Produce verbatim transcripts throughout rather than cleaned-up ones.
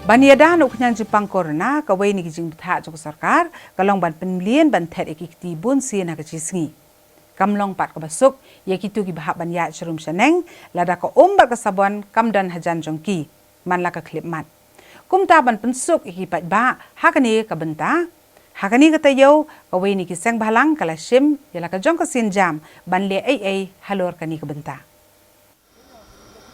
Ban ïada na u khñiang jingpang corona, kawei na ki jingbthah jong ka sorkar ka long ban pynmlien ban thet ïa ki kti bun sien ha ka shi sngi. Kam long pat kaba suk ïa kito kiba hap ban ïaid sharum shaneng, lada ka um bad ka sabon kam don hajan jong ki man la ka khyllipmat. Kumta ban pynsuk ïa ki paidbah ha kane ka bynta, ha kane ka taïew kawei na ki seng bhalang ka la shim ïa la ka jong ka sienjam ban leh ei ei halor kane ka bynta.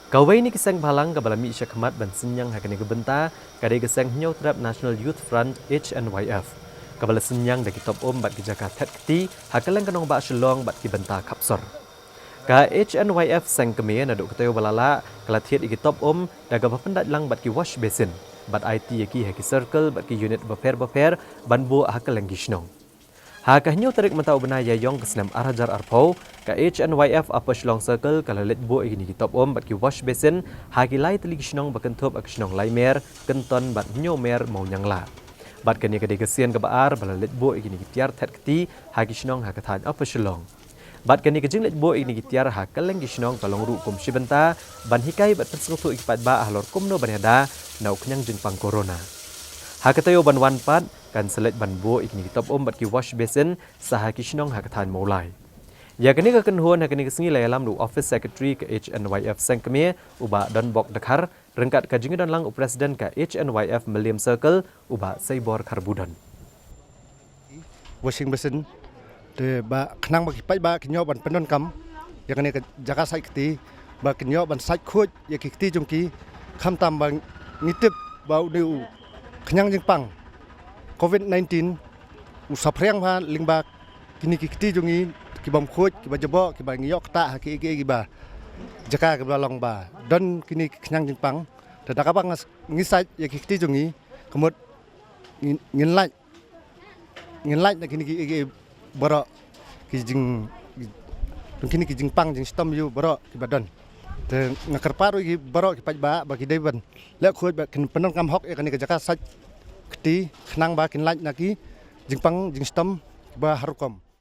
Kawei na ki seng bhalang kaba la mih shakhmat ban synñiang ha kane ka bynta ka dei ka seng Hynñiewtrep National Youth Front, H N Y F, kaba la synñiang da ki top um bad ki jaka thet kti ha kylleng ka nongbah Shillong bad ki bynta khapsor. Ka H N Y F seng kmie naduh ka taïew ba la lah ka la thied ïa ki top um da kaba pyndait lang bad ki wash basin bad aiti ïa ki ha ki circle bad ki unit bapher bapher ban buh ha kylleng ki shnong. Ha ka hynñiew tarik mynta u bnai Ïaïong ka snem ar hajar arphew, ka H N Y F Upper Shillong Circle ka la leit buh ïa kine ki top um bad ki wash basin ha ki lai tylli ki shnong ba kynthup ha ka shnong Laimer, Kynton bad Hynñiewmer Mawniangla. Bad kane ka dei ka sien kaba ar ba la leit buh ïa kine ki tiar thet kti ha ki shnong ha ka thaiñ Upper Shillong. Bad kane ka jingleit buh ïa kine ki tiar ha kylleng ki shnong ka long ruh kum shi bynta ban hikai bad pynsngewthuh ïa ki paidbah halor kumno ban ïada na u khñiang jingpang corona. Ha ka taïew ban wan pat kan sa leit ban buh ïa kine ki top um bad ki wash basin sa ha ki shnong ha ka thaiñ Mawlai. Ïa kane ka kynhun ha kane ka sngi la ïalam da u Office Secretary ka H N Y F seng kmie, u Bah Donbok Dkhar, ryngkat ka jingdon lang u President ka H N Y F Mylliem Circle, u Bah Seibor Kharbudon. Washing basin te ba khnang ba ki paidbah kin ïoh ban pyndonkam ïa kane ka jaka sait kti, ba kin ïoh ban sait khuid ïa ki kti jong ki, khamtam ba ngi tip ba une u khñiang jingpang covid nineteen u saphriang bha lyngba kine ki kti jong ngi, ki bym khuid, kiba jaboh, kiba ngi ïoh ktah ha ki, ki, kiba jaka kiba long ba don kine ki khñiang jingpang. Te da kaba ngas-, ngi sait ïa ki kti jong ngi, ka mut ngin, ngin lait, ngin lait na kine ki, ki baroh ki jing, kine ki jingpang jingshitom ïa u baroh kiba don. Te nga kyrpad ruh ïa ki baroh ki paidbah ba ki dei ban leh khuid ba kin pyndonkam hok ïa kane ka jaka sait kti khnang ba kin lait na ki jingpang jingshitom kiba har rukom.